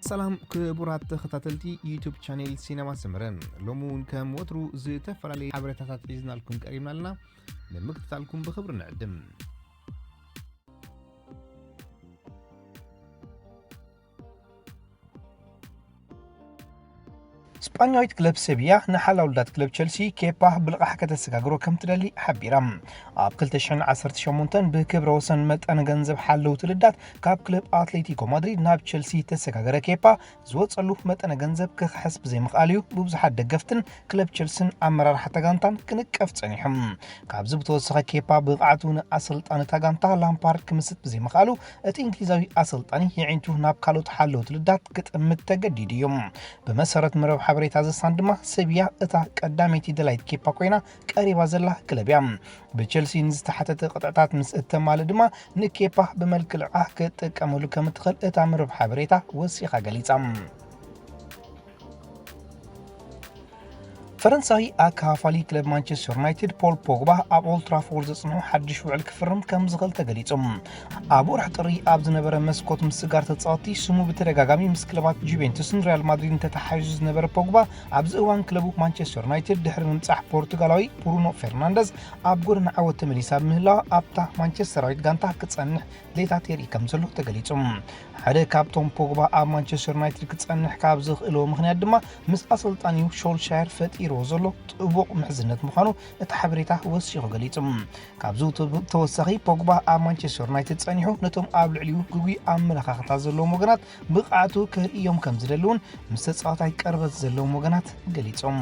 ሰላም ክቡራት ተኸታተልቲ ዩቱብ ቻኔል ሲነማ ሰመረ፣ ሎሚ እውን ከም ወትሩ ዝተፈላለዩ ሓበሬታታት ሒዝናልኩም ቀሪብና ኣለና። ንምክትታልኩም ብኽብሪ ንዕድም። ስጳኛዊት ክለብ ሰቪያ ንሓላው ልዳት ክለብ ቸልሲ ኬፓ ብልቓሕ ከተሰጋግሮ ከም ትደሊ ሓቢራ። ኣብ ክልተ ሽሕን ዓሰርተ ሸሞንተን ብክብረ ወሰን መጠን ገንዘብ ሓለውቲ ልዳት ካብ ክለብ ኣትሌቲኮ ማድሪድ ናብ ቸልሲ ተሰጋገረ ኬፓ ዝወጸሉ መጠነ ገንዘብ ክኽሕስ ብዘይምኽኣል እዩ ብብዙሓት ደገፍትን ክለብ ቸልስን ኣመራርሓ እታ ጋንታን ክንቀፍ ጸኒሑ። ካብዚ ብተወሰኸ ኬፓ ብቕዓቱ ንኣሰልጣኒ እታ ጋንታ ላምፓርድ ክምስጥ ብዘይምኽኣሉ እቲ እንግሊዛዊ ኣሰልጣኒ የዒንቱ ናብ ካልኦት ሓለውቲ ልዳት ክጥምት ተገዲዱ እዩ። ብመሰረት መረብ ሓበሬታ ዘሳን ድማ ሰቪያ እታ ቀዳመይቲ ደላይት ኬፓ ኮይና ቀሪባ ዘላ ክለብ እያ። ብቸልሲ ንዝተሓተተ ቅጥዕታት ምስ እተማልእ ድማ ንኬፓ ብመልክዕ ልቓሕ ክትጥቀመሉ ከም እትኽእል እታ መረብ ሓበሬታ ወሲኻ ገሊጻ። ፈረንሳዊ ኣካፋሊ ክለብ ማንቸስተር ዩናይትድ ፖል ፖግባ ኣብ ኦልትራፎርድ ዘጽንሑ ሓድሽ ውዕል ክፍርም ከም ዝኽእል ተገሊጹ። ኣብ ወርሒ ጥሪ ኣብ ዝነበረ መስኮት ምስጋር ተጻወትቲ ስሙ ብተደጋጋሚ ምስ ክለባት ጁቬንቱስን ሪያል ማድሪድን ተተሓሒዙ ዝነበረ ፖግባ ኣብዚ እዋን ክለቡ ማንቸስተር ዩናይትድ ድሕሪ ምምጻሕ ፖርቱጋላዊ ብሩኖ ፌርናንደዝ ኣብ ጎደና ዓወት ተመሊሳ ብምህላዋ ኣብታ ማንቸስተራዊት ጋንታ ክጸንሕ ድሌታት የርኢ ከም ዘሎ ተገሊጹ። ሓደ ካብቶም ፖግባ ኣብ ማንቸስተር ዩናይትድ ክጸንሕ ካብ ዝኽእልዎ ምኽንያት ድማ ምስ ኣሰልጣኒኡ ሾልሻየር ፈጢርዎ ዘሎ ጥቡቕ ምሕዝነት ምዃኑ እቲ ሓበሬታ ወሲኹ ገሊጹ። ካብዚ ተወሳኺ ፖግባ ኣብ ማንቸስተር ዩናይትድ ጸኒሑ ነቶም ኣብ ልዕሊኡ ግጉይ ኣመለኻኽታ ዘለዎም ወገናት ብቕዓቱ ከርእዮም ከም ዝደሊ እውን ምስ ተጻዋታይ ቅርበት ዘለዎም ወገናት ገሊጾም።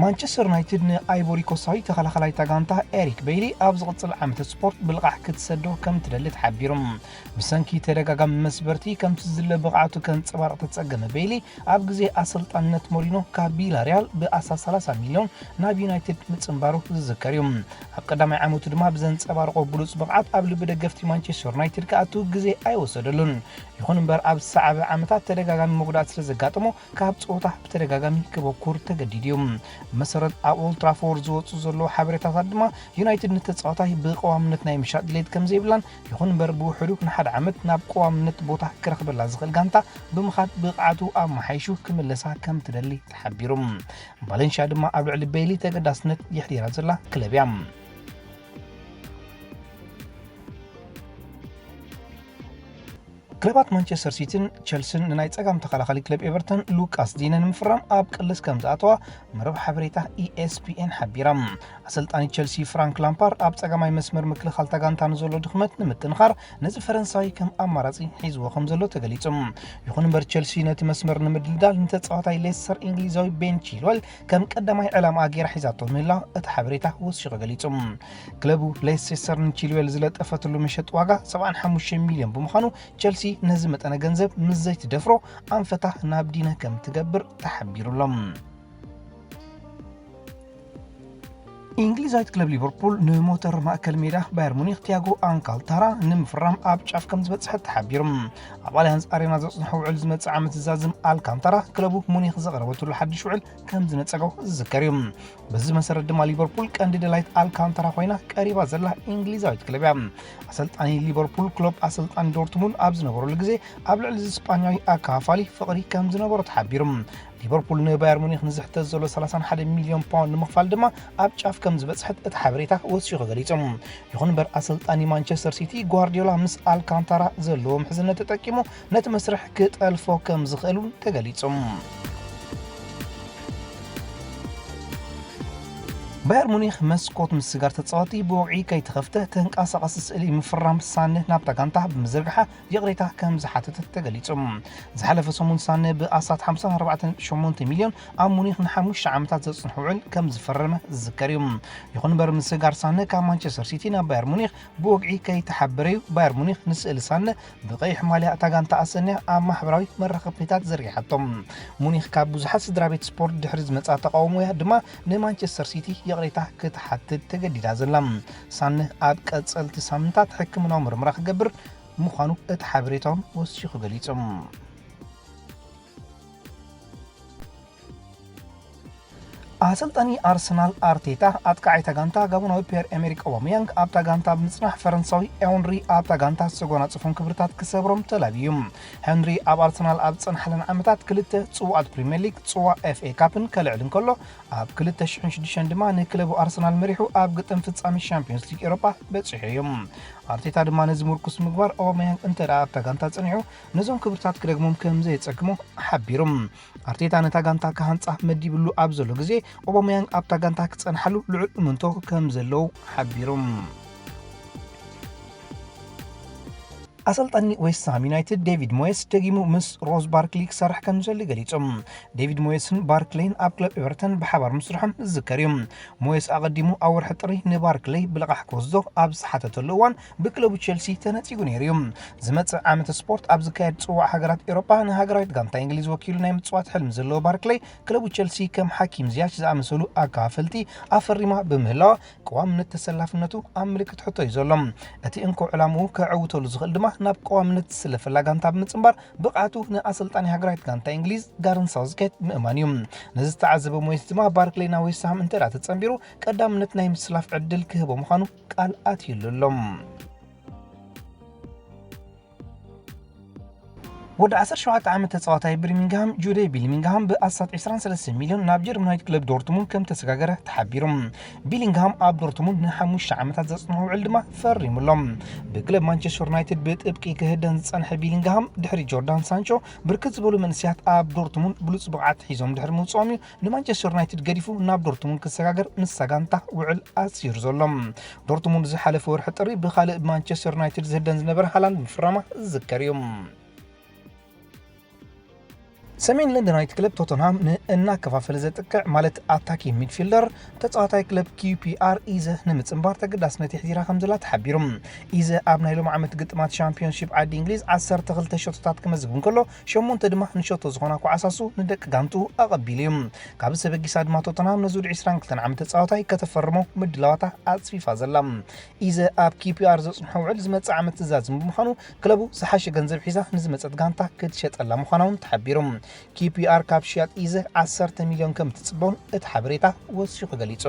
ማንቸስተር ዩናይትድ ንኣይቮሪ ኮስታዊ ተኸላኸላይ እታ ጋንታ ኤሪክ ቤይሊ ኣብ ዝቕጽል ዓመተ ስፖርት ብልቓሕ ክትሰዶ ከም ትደሊ ተሓቢሩ። ብሰንኪ ተደጋጋሚ መስበርቲ ከምቲ ዝድለ ብቕዓቱ ከንጸባርቕ ተጸገመ ቤይሊ ኣብ ግዜ ኣሰልጣንነት ሞሪኖ ካብ ቪላሪያል ብኣስታት ሰላሳ ሚልዮን ናብ ዩናይትድ ምጽንባሩ ዝዝከር እዩ። ኣብ ቀዳማይ ዓመቱ ድማ ብዘንጸባረቖ ብሉጽ ብቕዓት ኣብ ልቢ ደገፍቲ ማንቸስተር ዩናይትድ ክኣቱ ግዜ ኣይወሰደሉን። ይኹን እምበር ኣብ ዝሰዓበ ዓመታት ተደጋጋሚ መጉዳእቲ ስለ ዘጋጠሞ ካብ ጸወታ ብተደጋጋሚ ክበኩር ተገዲዱ እዩ። ብመሰረት ኣብ ኦልትራፎርድ ዝወጹ ዘለዉ ሓበሬታታት ድማ ዩናይትድ ንተጻዋታይ ብቀዋምነት ናይ ምሻጥ ድሌት ከም ዘይብላን ይኹን እምበር ብውሕዱ ንሓደ ዓመት ናብ ቀዋምነት ቦታ ክረኽበላ ዝኽእል ጋንታ ብምኻድ ብቕዓቱ ኣመሓይሹ ክምለሳ ከም ትደሊ ተሓቢሩ። ቫለንሽያ ድማ ኣብ ልዕሊ ቤይሊ ተገዳስነት የሕዲራ ዘላ ክለብ እያ። ክለባት ማንቸስተር ሲቲን ቸልስን ንናይ ጸጋም ተኸላኻሊ ክለብ ኤቨርተን ሉካስ ዲነ ንምፍራም ኣብ ቅልስ ከም ዝኣተዋ መረብ ሓበሬታ ኢኤስፒኤን ሓቢራ። ኣሰልጣኒ ቸልሲ ፍራንክ ላምፓርድ ኣብ ጸጋማይ መስመር ምክልኻል እታ ጋንታ ንዘሎ ድኽመት ንምጥንኻር ነዚ ፈረንሳዊ ከም ኣማራጺ ሒዝዎ ከም ዘሎ ተገሊጹ። ይኹን እምበር ቸልሲ ነቲ መስመር ንምድልዳል ንተጻዋታይ ሌስተር እንግሊዛዊ ቤን ቺልወል ከም ቀዳማይ ዕላማ ገይራ ሒዛቶ ምህላ እቲ ሓበሬታ ወሲኹ ገሊጹ። ክለቡ ሌሴስተር ንቺልዌል ዝለጠፈትሉ መሸጢ ዋጋ ሰብዓን ሓሙሽተ ሚልዮን ብምዃኑ ቸልሲ ነዚ መጠነ ገንዘብ ምስ ዘይትደፍሮ ኣንፈታ ናብ ዲነ ከም ትገብር ተሓቢሩ ኣሎ። እንግሊዛዊት ክለብ ሊቨርፑል ንሞተር ማእከል ሜዳ ባየር ሙኒክ ቲያጎ ኣልካንታራ ንምፍራም ኣብ ጫፍ ከም ዝበጽሐት ተሓቢሩ። ኣብ ኣሊያንዝ ኣሬና ዘጽንሖ ውዕል ዝመጽእ ዓመት ዝዛዝም ኣልካንታራ ክለቡ ሙኒክ ዘቕረበትሉ ሓድሽ ውዕል ከም ዝነጸጎ ዝዝከር እዩ። በዚ መሰረት ድማ ሊቨርፑል ቀንዲ ደላይት ኣልካንታራ ኮይና ቀሪባ ዘላ እንግሊዛዊት ክለብ እያ። ኣሰልጣኒ ሊቨርፑል ክሎፕ ኣሰልጣኒ ዶርትሙንድ ኣብ ዝነበረሉ ግዜ ኣብ ልዕሊ እዚ ስጳኛዊ ኣካፋሊ ፍቕሪ ከም ዝነበሮ ተሓቢሩ። ሊቨርፑል ንባየር ሙኒክ ንዝሕተት ዘሎ ሰላሳን ሓደ ሚልዮን ፓውንድ ንምኽፋል ድማ ኣብ ጫፍ ከም ዝበጽሐት እቲ ሓበሬታ ወሲኹ ገሊጹ። ይኹን እምበር ኣሰልጣኒ ማንቸስተር ሲቲ ጓርዲዮላ ምስ ኣልካንታራ ዘለዎ ምሕዝነት ተጠቂሙ ነቲ መስርሕ ክጠልፎ ከም ዝኽእል እውን ተገሊጹ። ባየር ሙኒክ መስኮት ምስጋር ተጻወቲ ብወግዒ ከይተኸፍተ ተንቀሳቐሲ ስእሊ ምፍራም ሳነ ናብታ ጋንታ ብምዝርግሓ ይቕሬታ ከም ዝሓተተት ተገሊጹ። ዝሓለፈ ሰሙን ሳነ ብኣስታት ሓምሳን ኣርባዕተን ሸሞንተ ሚልዮን ኣብ ሙኒክ ንሓሙሽተ ዓመታት ዘጽንሑ ውዕል ከም ዝፈረመ ዝዝከር እዩ። ይኹን እምበር ምስጋር ሳነ ካብ ማንቸስተር ሲቲ ናብ ባየር ሙኒክ ብወግዒ ከይተሓበረ እዩ ባየር ሙኒክ ንስእሊ ሳነ ብቐይሕ ማልያ እታ ጋንታ ኣሰንያ ኣብ ማሕበራዊ መራኸብታት ዘርጊሓቶ። ሙኒክ ካብ ብዙሓት ስድራ ቤት ስፖርት ድሕሪ ዝመጻ ተቓውሞያ ድማ ንማንቸስተር ሲቲ ይቕሬታ ክትሓትት ተገዲዳ ዘላ። ሳነ ኣብ ቀጸልቲ ሳምንታት ሕክምናዊ ምርመራ ክገብር ምዃኑ እቲ ሓበሬታውን ወሲኹ ገሊጹ። ኣሰልጣኒ ኣርሰናል ኣርቴታ፣ ኣጥቃዓይታ ጋንታ ጋቦናዊ ፒየር ኤሜሪክ ኦባመያንግ ኣብታ ጋንታ ብምጽናሕ፣ ፈረንሳዊ ሄንሪ ኣብታ ጋንታ ዝተጎናጸፎም ክብርታት ክሰብሮም ተላብዩ። ሄንሪ ኣብ ኣርሰናል ኣብ ዝጸንሓለን ዓመታት ክልተ ጽዋኣት ፕሪምየር ሊግ፣ ጽዋእ ኤፍ ኤ ካፕን ከልዕል እንከሎ፣ ኣብ ክልተ ሽሕን ሽዱሽተን ድማ ንክለቡ ኣርሰናል መሪሑ ኣብ ግጥም ፍጻሜ ሻምፒዮንስ ሊግ ኤውሮጳ በጺሑ እዩ። ኣርቴታ ድማ ነዚ ምርኩስ ምግባር ኦባመያንግ እንተ ደኣ ኣብታ ጋንታ ጸኒሑ፣ ነዞም ክብርታት ክደግሞም ከም ዘየጸግሞ ሓቢሩ። ኣርቴታ ነታ ጋንታ ክሃንጻ መዲብሉ ኣብ ዘሎ ግዜ፣ ኦባመያንግ ኣብታ ጋንታ ክጸንሓሉ ልዑል እምንቶ ከም ዘለዉ ሓቢሩ። ኣሰልጣኒ ዌስትሃም ዩናይትድ ዴቪድ ሞየስ ደጊሙ ምስ ሮዝ ባርክሊ ክሰርሕ ከም ዝደሊ ገሊጹ። ዴቪድ ሞየስን ባርክሌይን ኣብ ክለብ ኤቨርተን ብሓባር ምስርሖም ዝዝከር እዩ። ሞየስ ኣቐዲሙ ኣብ ወርሒ ጥሪ ንባርክሌይ ብልቓሕ ክወስዶ ኣብ ዝሓተተሉ እዋን ብክለቡ ቸልሲ ተነጺጉ ነይሩ እዩ። ዝመጽእ ዓመተ ስፖርት ኣብ ዝካየድ ጽዋዕ ሃገራት ኤውሮጳ ንሃገራዊት ጋንታ እንግሊዝ ወኪሉ ናይ ምጽዋት ሕልሚ ዘለዎ ባርክሌይ፣ ክለቡ ቸልሲ ከም ሓኪም ዚያች ዝኣመሰሉ ኣካፋፈልቲ ኣፈሪማ ብምህላዋ፣ ቀዋምነት ተሰላፍነቱ ኣብ ምልክት ሕቶ እዩ ዘሎ። እቲ እንኮ ዕላምኡ ከዕውተሉ ዝኽእል ድማ ናብ ቀዋምነት ዝስለፈላ ጋንታ ብምጽንባር ብቕዓቱ ንኣሰልጣኒ ሃገራዊት ጋንታ እንግሊዝ ጋረን ሳውዝጌት ምእማን እዩ። ነዚ ዝተዓዘበ ሞይስ ድማ ባርክሌይ ናብ ዌስትሃም እንተ ደኣ ተጸንቢሩ ቀዳምነት ናይ ምስላፍ ዕድል ክህቦ ምዃኑ ቃል ኣትዩሉ ኣሎ። ወዲ ዓሰርተ ሸውዓተ ዓመት ተጻዋታይ ብሪሚንግሃም ጁዴ ቢሊሚንግሃም ብኣስታት ዕስራን ሰለስተን ሚልዮን ናብ ጀርመናዊት ክለብ ዶርትሙንድ ከም ተሰጋገረ ተሓቢሩ። ቢሊንግሃም ኣብ ዶርትሙንድ ንሓሙሽተ ዓመታት ዘጽንሖ ውዕል ድማ ፈሪሙ ኣሎ። ብክለብ ማንቸስተር ዩናይትድ ብጥብቂ ክህደን ዝጸንሐ ቢሊንግሃም፣ ድሕሪ ጆርዳን ሳንቾ ብርክት ዝበሉ መንእሰያት ኣብ ዶርትሙንድ ብሉጽ ብቕዓት ሒዞም ድሕሪ ምውጽኦም እዩ ንማንቸስተር ዩናይትድ ገዲፉ ናብ ዶርትሙንድ ክሰጋገር ምስታ ጋንታ ውዕል ኣሲሩ ዘሎ። ዶርትሙንድ ዝሓለፈ ወርሒ ጥሪ ብኻልእ ብማንቸስተር ዩናይትድ ዝህደን ዝነበረ ሃላንድ ምፍራማ ዝዝከር እዩ። ሰሜን ለንደናዊት ክለብ ቶተንሃም ንእናከፋፈለ ዘጥቅዕ፣ ማለት ኣታኪ ሚድፊልደር፣ ተጻዋታይ ክለብ ኪዩ ፒ ኣር ኢዘ ንምጽንባር ተገዳስነት የሕዲራ ከም ዘላ ተሓቢሩ። ኢዘ ኣብ ናይ ሎሚ ዓመት ግጥማት ሻምፒዮንሺፕ ዓዲ እንግሊዝ ዓሰርተ ክልተ ሸቶታት ክመዝግብ እንከሎ፣ ሸሞንተ ድማ ንሸቶ ዝኾና ኳዕሳሱ ንደቂ ጋንቱ ኣቐቢሉ እዩ። ካብ ተበጊሳ ድማ ቶተንሃም ነዚ ወዲ ዕስራን ክልተን ዓመት ተጻዋታይ ከተፈርሞ ምድላዋታ ኣጽፊፋ ዘላ። ኢዘ ኣብ ኪዩ ፒ ኣር ዘጽንሖ ውዕል ዝመጽእ ዓመት ዝዛዝም ብምዃኑ፣ ክለቡ ዝሓሸ ገንዘብ ሒዛ ንዝመጸት ጋንታ ክትሸጠላ ምዃና እውን ተሓቢሩ። ኪዩ ፒ ኣር ካብ ሽያጥ ኢዘ ዓሰርተ ሚልዮን ከም እትጽበውን እቲ ሓበሬታ ወሲኹ ገሊጹ።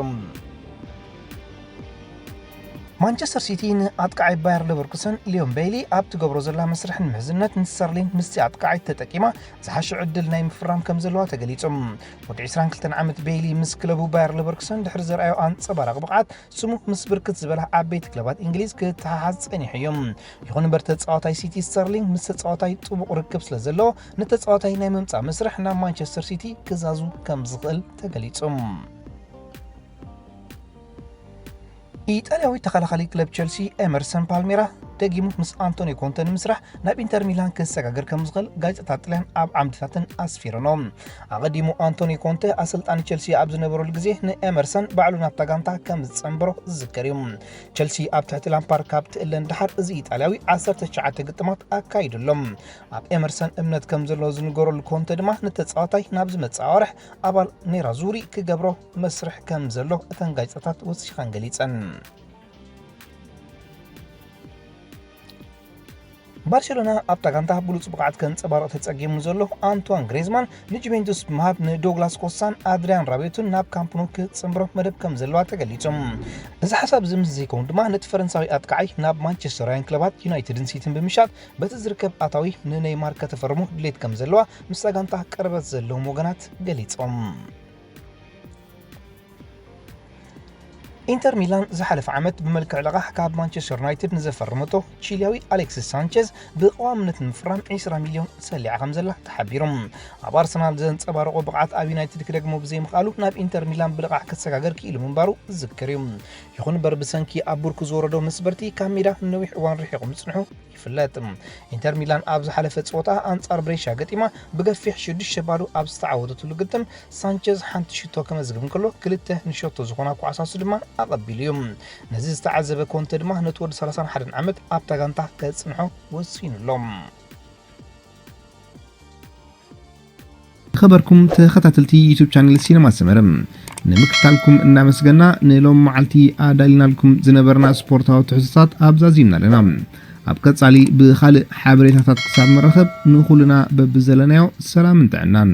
ማንቸስተር ሲቲ ንኣጥቃዓይ ባየር ሌቨርኩሰን ሊዮን ቤይሊ ኣብ ትገብሮ ዘላ መስርሕ ንምሕዝነት ንስተርሊን ምስቲ ኣጥቃዓይ ተጠቂማ ዝሓሸ ዕድል ናይ ምፍራም ከም ዘለዋ ተገሊጹ። ወዲ ዕስራን ክልተን ዓመት ቤይሊ ምስ ክለቡ ባየር ሌቨርኩሰን ድሕሪ ዘርኣዮ ኣንጸባራቒ ብቕዓት፣ ስሙ ምስ ብርክት ዝበላ ዓበይቲ ክለባት እንግሊዝ ክተሓሓዝ ጸኒሑ እዩ። ይኹን እምበር፣ ተጻዋታይ ሲቲ ስተርሊንግ ምስ ተጻዋታይ ጥቡቕ ርክብ ስለ ዘለዎ፣ ንተጻዋታይ ናይ ምምጻእ መስርሕ ናብ ማንቸስተር ሲቲ ክዛዙ ከም ዝኽእል ተገሊጹ። ኢጣልያዊ ተኸላኻሊ ክለብ ቸልሲ ኤመርሰን ፓልሜራ ደጊሙ ምስ ኣንቶኒ ኮንተ ንምስራሕ ናብ ኢንተር ሚላን ክሰጋገር ከም ዝኽእል ጋዜጣታት ጥልያን ኣብ ዓምድታተን ኣስፊረንኦ። ኣቐዲሙ ኣንቶኒ ኮንተ ኣሰልጣኒ ቸልሲ ኣብ ዝነበረሉ ግዜ ንኤመርሰን ባዕሉ ናብታ ጋንታ ከም ዝጸንበሮ ዝዝከር እዩ። ቸልሲ ኣብ ትሕቲ ላምፓርድ ካብ ትእለ ንደሓር፣ እዚ ኢጣልያዊ ዓሰርተ ትሽዓተ ግጥማት ኣካይዱ ኣሎ። ኣብ ኤመርሰን እምነት ከም ዘሎ ዝንገረሉ ኮንተ ድማ፣ ንተጻዋታይ ናብ ዝመጽእ ኣዋርሕ ኣባል ኔራዙሪ ክገብሮ መስርሕ ከም ዘሎ እተን ጋዜጣታት ወሲኸን ገሊጸን። ባርሴሎና ኣብታ ጋንታ ብሉጽ ብቕዓት ከንጸባርቕ ተጸጊሙ ዘሎ ኣንቷን ግሬዝማን ንጁቬንቱስ ብምሃብ፣ ንዶግላስ ኮስታን ኣድሪያን ራቤቱን ናብ ካምፕ ኑ ክጽንብሮ መደብ ከም ዘለዋ ተገሊጹ። እዚ ሓሳብ እዚ ምስ ዘይከውን ድማ፣ ነቲ ፈረንሳዊ ኣጥቃዓይ ናብ ማንቸስተራውያን ክለባት ዩናይትድን ሲቲን ብምሻጥ፣ በቲ ዝርከብ ኣታዊ ንኔይማር ከተፈርሞ ድሌት ከም ዘለዋ ምስታ ጋንታ ቅርበት ዘለዎም ወገናት ገሊጾም። ኢንተር ሚላን ዝሓለፈ ዓመት ብመልክዕ ልቓሕ ካብ ማንቸስተር ዩናይትድ ንዘፈረመቶ ቺሊያዊ ኣሌክሲስ ሳንቸዝ ብቐዋምነት ንምፍራም ዕስራ ሚልዮን ሰሊዓ ከም ዘላ ተሓቢሩ። ኣብ ኣርሰናል ዘንጸባረቖ ብቕዓት ኣብ ዩናይትድ ክደግሞ ብዘይምኽኣሉ፣ ናብ ኢንተር ሚላን ብልቓሕ ክሰጋገር ክኢሉ ምንባሩ ዝዝከር እዩ። ይኹን እምበር፣ ብሰንኪ ኣብ ብርኩ ዝወረዶ መስበርቲ ካብ ሜዳ ንነዊሕ እዋን ርሒቑ ምጽንሑ ይፍለጥ። ኢንተር ሚላን ኣብ ዝሓለፈ ጸወታ ኣንጻር ብሬሻ ገጢማ ብገፊሕ ሽዱሽተ ባዶ ኣብ ዝተዓወተትሉ ግጥም፣ ሳንቸዝ ሓንቲ ሽቶ ከመዝግብ እንከሎ፣ ክልተ ንሸቶ ዝኾና ኳዕሳሱ ድማ ኣቐቢሉ እዩ። ነዚ ዝተዓዘበ ኮንተ ድማ፣ ነቲ ወዲ ሰላሳን ሓደን ዓመት ኣብታ ጋንታ ከጽንሖ ወሲኑ ኣሎ። ዝኸበርኩም ተኸታተልቲ ዩቱብ ቻነል ሲነማ ሰመረ፣ ንምክትታልኩም እናመስገና፣ ንሎም መዓልቲ ኣዳሊናልኩም ዝነበርና ስፖርታዊ ትሕዝቶታት ኣብዛዚምና ኣለና። ኣብ ቀጻሊ ብኻልእ ሓበሬታታት ክሳብ ንራኸብ፣ ንኹልና በብዘለናዮ ሰላምን ጥዕናን።